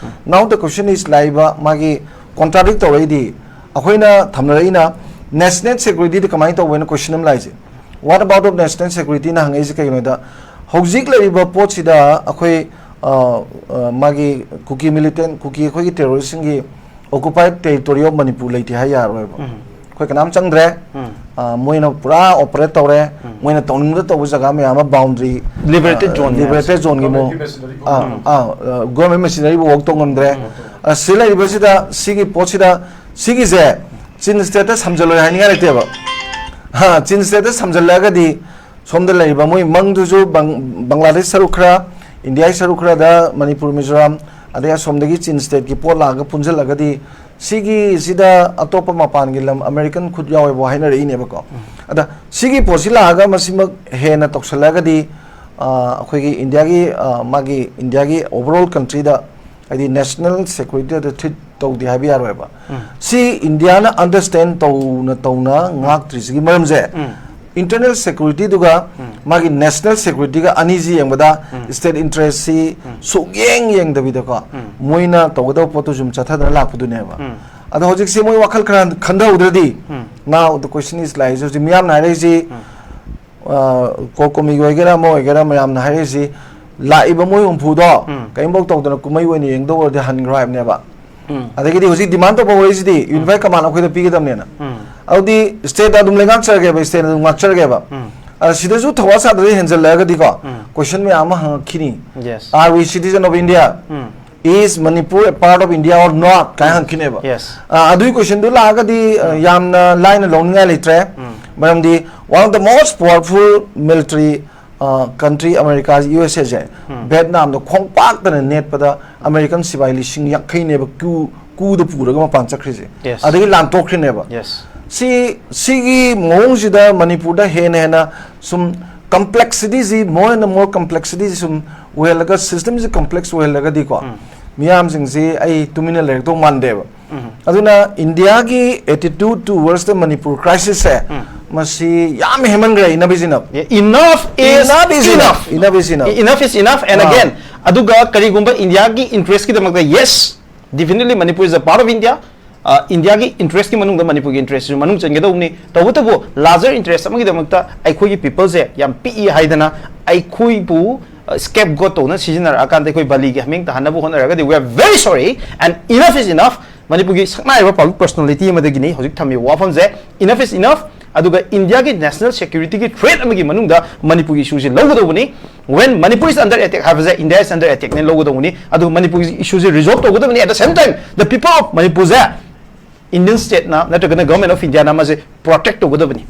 Now the question is, ꯂꯥꯛꯏꯕ ꯃꯥꯒꯤ ꯀꯣꯟꯇ꯭ꯔꯥꯗꯤꯛ ꯇꯧꯔꯛꯏꯗꯤ, ꯑꯩꯈꯣꯏꯅ ꯊꯝꯅꯔꯛꯏꯅ ꯅꯦꯁꯅꯦꯜ ꯁꯦꯀ꯭ꯌꯨꯔꯤꯇꯤꯗ ꯀꯃꯥꯏꯅ ꯇꯧꯕ ꯍꯥꯏꯅ ꯀꯣꯏꯁꯟ ꯑꯃ ꯂꯥꯛꯏꯁꯦ꯫ What about of national security ꯅ ꯍꯪꯉꯛꯏꯁꯦ ꯀꯩꯒꯤꯅꯣꯗ, ꯍꯧꯖꯤꯛ ꯂꯩꯔꯤꯕ ꯄꯣꯠꯁꯤꯗ ꯑꯩꯈꯣꯏ, ꯑ, ꯑ, ꯃꯥꯒꯤ ꯀꯨꯀꯤ ꯃꯤꯂꯤꯇꯦꯟ, ꯀꯨꯀꯤ ꯑꯩꯈꯣꯏꯒꯤ ꯇꯦꯔꯣꯔꯤꯁꯁꯤꯡꯒꯤ ꯑꯣꯀꯨꯄꯥꯏꯠ ꯇꯦꯔꯤꯇꯣꯔꯤ ꯑꯣꯐ ꯃꯅꯤꯄꯨꯔ ꯂꯩꯇꯦ ꯍꯥꯏ ꯌꯥꯔꯔꯣꯏꯕ꯫ ꯑꯩꯈꯣꯏ ꯀꯅꯥꯝ ꯆꯪꯗ꯭ꯔꯦ꯫ ꯑ, ꯃꯣꯏꯅ ꯄꯨꯔꯥ ꯑꯣꯄꯔꯦꯠ ꯇꯧꯔꯦ꯫ ꯃꯣꯏꯅ ꯇꯧꯅꯤꯡꯕꯗ ꯇꯧꯕ ꯖꯒꯥ ꯃꯌꯥꯝ ꯑꯃ, ꯕꯥꯎꯟꯗꯔꯤ, Liberated zone ꯃꯌꯥꯝꯁꯦ꯫ ꯂꯤꯕꯔꯦꯇꯦꯠ ꯖꯣꯟꯒꯤ ꯃꯑꯣꯡ, Government machinery ꯑꯥ, ꯑꯥ, ꯒꯣꯔꯃꯦꯟ ꯃꯦꯁꯤꯅꯔꯤꯕꯨ ꯋꯥꯛ ꯇꯧ ꯉꯝꯗ꯭ꯔꯦ꯫ ꯑ, ꯁꯤ ꯂꯩꯔꯤꯕꯁꯤꯗ, ꯁꯤꯒꯤ ꯄꯣꯠꯁꯤꯗ, ꯁꯤꯒꯤꯁꯦ ꯆꯤꯟ ꯁ꯭ꯇꯦꯠꯇ ꯁꯝꯖꯜꯂꯣꯏ ꯍꯥꯏꯅꯤꯡꯉꯥꯏ ꯂꯩꯇꯦꯕ꯫ ꯍꯥ, ꯆꯤꯟ ꯁ꯭ꯇꯦꯠꯇ ꯁꯝꯖꯜꯂꯛꯑꯒꯗꯤ ꯁꯣꯝꯗ ꯂꯩꯔꯤꯕ ꯃꯣꯏ ꯃꯪꯗꯨꯁꯨ ꯕꯪ-, ꯕꯪꯒ꯭ꯂꯥꯗꯦꯁ ꯁꯔꯨꯛ ꯈꯔ, ꯏꯟꯗꯤꯌꯥꯒꯤ ꯁꯔꯨꯛ ꯈꯔꯗ ꯃꯅꯤꯄꯨꯔ, ꯃꯤꯖꯣꯔꯥꯝ, ꯑꯗꯩ ꯑꯁꯣꯝꯗꯒꯤ ꯆꯤꯟ ꯁ꯭ꯇꯦꯠꯀꯤ ꯄꯣꯠ ꯂꯥꯛꯑꯒ ꯄꯨꯟꯁꯤꯜꯂꯒꯗꯤ ꯁꯤꯒꯤꯁꯤꯗ ꯑꯇꯣꯞꯄ ꯃꯄꯥꯟꯒꯤ ꯂꯝ ꯑꯃꯦꯔꯤꯀꯟ ꯈꯨꯠ ꯌꯥꯎꯋꯦꯕꯨ ꯍꯥꯏꯅꯔꯛꯏꯅꯦꯕꯀꯣ꯫ ꯑꯗ ꯁꯤꯒꯤ ꯄꯣꯠꯁꯤ ꯂꯥꯛꯑꯒ ꯃꯁꯤꯃꯛ ꯍꯦꯟꯅ ꯇꯧꯁꯜꯂꯛꯑꯒꯗꯤ, ꯑ, ꯑꯩꯈꯣꯏꯒꯤ ꯏꯟꯗꯤꯌꯥꯒꯤ, ꯑ, ꯃꯥꯒꯤ ꯏꯟꯗꯤꯌꯥꯒꯤ ꯑꯣꯚꯔꯑꯣꯜ ꯀꯟꯇ꯭ꯔꯤꯗ, ꯍꯥꯏꯗꯤ ꯅꯦꯁꯅꯦꯜ ꯁꯦꯀ꯭ꯌꯨꯔꯤꯇꯤꯗ ꯊ꯭ꯔꯤꯠ ꯇꯧꯗꯦ ꯍꯥꯏꯕ ꯌꯥꯔꯣꯏꯕ꯫ ꯁꯤ ꯏꯟꯗꯤꯌꯥꯅ ꯑꯟꯗꯔꯁ꯭ꯇꯦꯟ ꯇꯧꯅ ꯇꯧꯅ ꯉꯥꯛꯇ꯭ꯔꯤꯁꯤꯒꯤ ꯃꯔꯝꯁꯦ, ꯏꯟꯇꯔꯅꯦꯜ ꯁꯦꯀ꯭ꯌꯨꯔꯤꯇꯤꯗꯨꯒ ꯃꯥꯒꯤ national security ꯒ ꯑꯅꯤꯁꯤ ꯌꯦꯡꯕꯗ state interest ꯁꯤ ꯁꯨꯛꯌꯦꯡ ꯌꯦꯡꯗꯕꯤꯗꯀꯣ, ꯃꯣꯏꯅ ꯇꯧꯒꯗꯕ ꯄꯣꯠꯇꯨ ꯁꯨꯝ ꯆꯠꯊꯗꯅ ꯂꯥꯛꯄꯗꯨꯅꯦꯕ꯫ ꯑꯗꯣ ꯍꯧꯖꯤꯛꯁꯦ ꯃꯣꯏ ꯋꯥꯈꯜ ꯈꯔ ꯈꯟꯊꯍꯧꯗ꯭ꯔꯗꯤ, now the question is like, ꯍꯧꯖꯤꯛ ꯃꯤꯌꯥꯝꯅ ꯍꯥꯏꯔꯛꯏꯁꯤ, ꯀꯣꯀꯣꯃꯤꯒꯤ ꯑꯣꯏꯒꯦꯔꯥ ꯑꯃ ꯑꯣꯏꯒꯦꯔꯥ, ꯃꯌꯥꯝꯅ ꯍꯥꯏꯔꯛꯏꯁꯤ, ꯂꯥꯛꯏꯕ ꯃꯣꯏ ꯍꯨꯝꯐꯨꯗꯣ ꯀꯔꯤꯝꯐꯧ ꯇꯧꯗꯅ ꯀꯨꯝꯍꯩ ꯑꯣꯏꯅ ꯌꯦꯡꯗꯧ ꯑꯣꯏꯔꯗꯤ ꯍꯟꯈ꯭ꯔꯣ ꯍꯥꯏꯕꯅꯦꯕ꯫ ꯑꯗꯒꯤꯗꯤ ꯍꯧꯖꯤꯛ demand ꯇꯧꯕ ꯍꯧꯔꯛꯏꯁꯤꯗꯤ unified command ꯑꯩꯈꯣꯏꯗ ꯄꯤꯒꯗꯕꯅꯦꯅ꯫ ꯑꯗꯨꯗꯤ state ꯇ ꯑꯗꯨꯝ ꯂꯩꯉꯥꯛꯆꯔꯒꯦꯕ, state ꯅ ꯑꯗꯨꯝ ꯉꯥꯛꯆꯔꯒꯦꯕ꯫ ꯑꯗ ꯁꯤꯗꯁꯨ ꯊꯧꯋꯥ ꯁꯥꯗ꯭ꯔꯗꯤ ꯍꯦꯟꯖꯜꯂꯛꯑꯒꯗꯤꯀꯣ, question ꯃꯌꯥꯝ ꯑꯃ ꯍꯪꯉꯛꯈꯤꯅꯤ꯫ Yes. Are we citizen of India? Is Manipur a part of India or not? ꯀꯥꯏ ꯍꯪꯈꯤꯅꯦꯕ꯫ Yes. ꯑ, ꯑꯗꯨꯒꯤ question ꯗꯨ ꯂꯥꯛꯑꯒꯗꯤ, ꯑ, ꯌꯥꯝꯅ ꯂꯥꯏꯅ ꯂꯧꯅꯤꯡꯉꯥꯏ ꯂꯩꯇ꯭ꯔꯦ꯫ ꯃꯔꯝꯗꯤ one of the most powerful military, ꯑ, country America, U S A say Vietnam the ꯈꯣꯡꯄꯥꯛꯇꯅ ꯅꯦꯠꯄꯗ American ꯁꯤꯐꯥꯏ ꯂꯤꯁꯤꯡ ꯌꯥꯡꯈꯩꯅꯦꯕ ꯀ꯭ꯌꯨ ꯀ꯭ꯌꯨꯗ ꯄꯨꯔꯒ ꯃꯄꯥꯟ ꯆꯠꯈ꯭ꯔꯤꯁꯦ꯫ Yes. ꯑꯗꯒꯤ ꯂꯥꯟꯊꯣꯛꯈ꯭ꯔꯤꯅꯦꯕ꯫ Yes. ꯁꯤ, ꯁꯤꯒꯤ ꯃꯑꯣꯡꯁꯤꯗ ꯃꯅꯤꯄꯨꯔꯗ ꯍꯦꯟꯅ ꯍꯦꯟꯅ ꯁꯨꯝ complexity ꯁꯤ, more and more complexity ꯁꯤ ꯁꯨꯝ ꯑꯣꯏꯍꯜꯂꯒ, system ꯁꯤ complex ꯑꯣꯏꯍꯜꯂꯒꯗꯤꯀꯣ, ꯃꯤꯌꯥꯝꯁꯤꯡꯁꯤ ꯑꯩ ꯇꯨꯃꯤꯟꯅ ꯂꯩꯔꯛꯇꯧ ꯃꯥꯟꯗꯦꯕ꯫ ꯑꯗꯨꯅ ꯏꯟꯗꯤꯌꯥꯒꯤ attitude towards the Manipur crisis ꯁꯦ, ꯃꯁꯤ ꯌꯥꯝ ꯍꯦꯟꯃꯟꯈ꯭ꯔꯦ, enough is enough꯫ Enough is Enough is enough. Enough is enough. Enough is enough. And ah. Again, ꯑꯗꯨꯒ ꯀꯔꯤꯒꯨꯝꯕ ꯏꯟꯗꯤꯌꯥꯒꯤ interest ꯀꯤꯗꯃꯛꯇ, yes, definitely Manipur is a part of India. ꯑ, ꯏꯟꯗꯤꯌꯥꯒꯤ interest ꯀꯤ ꯃꯅꯨꯡꯗ ꯃꯅꯤꯄꯨꯔꯒꯤ interest ꯁꯨ ꯃꯅꯨꯡ ꯆꯟꯒꯗꯧꯕꯅꯤ꯫ ꯇꯧꯕꯇꯕꯨ larger interest ꯑꯃꯒꯤꯗꯃꯛꯇ ꯑꯩꯈꯣꯏꯒꯤ people ꯁꯦ ꯌꯥꯝ ꯄꯤꯛꯏ ꯍꯥꯏꯗꯅ ꯑꯩꯈꯣꯏꯕꯨ, ꯑ, scapegoat ꯇꯧꯅ ꯁꯤꯖꯤꯟꯅꯔꯛꯑꯀꯥꯟꯗ ꯑꯩꯈꯣꯏ ꯕꯂꯤꯒꯤ ꯍꯃꯦꯡ ꯇꯥꯍꯟꯅꯕ ꯍꯣꯠꯅꯔꯒꯗꯤ, we are very sorry and enough is enough. ꯃꯅꯤꯄꯨꯔꯒꯤ ꯁꯛꯅꯥꯏꯔꯕ public personality ꯑꯃꯗꯒꯤꯅꯤ ꯍꯧꯖꯤꯛ ꯊꯝꯃꯤꯕ ꯋꯥꯐꯝꯁꯦ, enough is enough꯫ ꯑꯗꯨꯒ ꯏꯟꯗꯤꯌꯥꯒꯤ national security ꯒꯤ threat ꯑꯃꯒꯤ ꯃꯅꯨꯡꯗ ꯃꯅꯤꯄꯨꯔꯒꯤ issue say ꯂꯧꯒꯗꯧꯕꯅꯤ꯫ When Manipur is under attack ꯍꯥꯏꯕꯁꯦ India is under attack ꯅꯦ ꯂꯧꯒꯗꯧꯕꯅꯤ꯫ ꯑꯗꯨꯒ ꯃꯅꯤꯄꯨꯔꯒꯤ issue ꯁꯦ resolve ꯇꯧꯒꯗꯕꯅꯤ꯫ At the same time, the people of Manipur say Indian state ꯅ ꯅꯠꯇ꯭ꯔꯒꯅ Government of India ꯅ ꯃꯁꯦ protect ꯇꯧꯒꯗꯕꯅꯤ꯫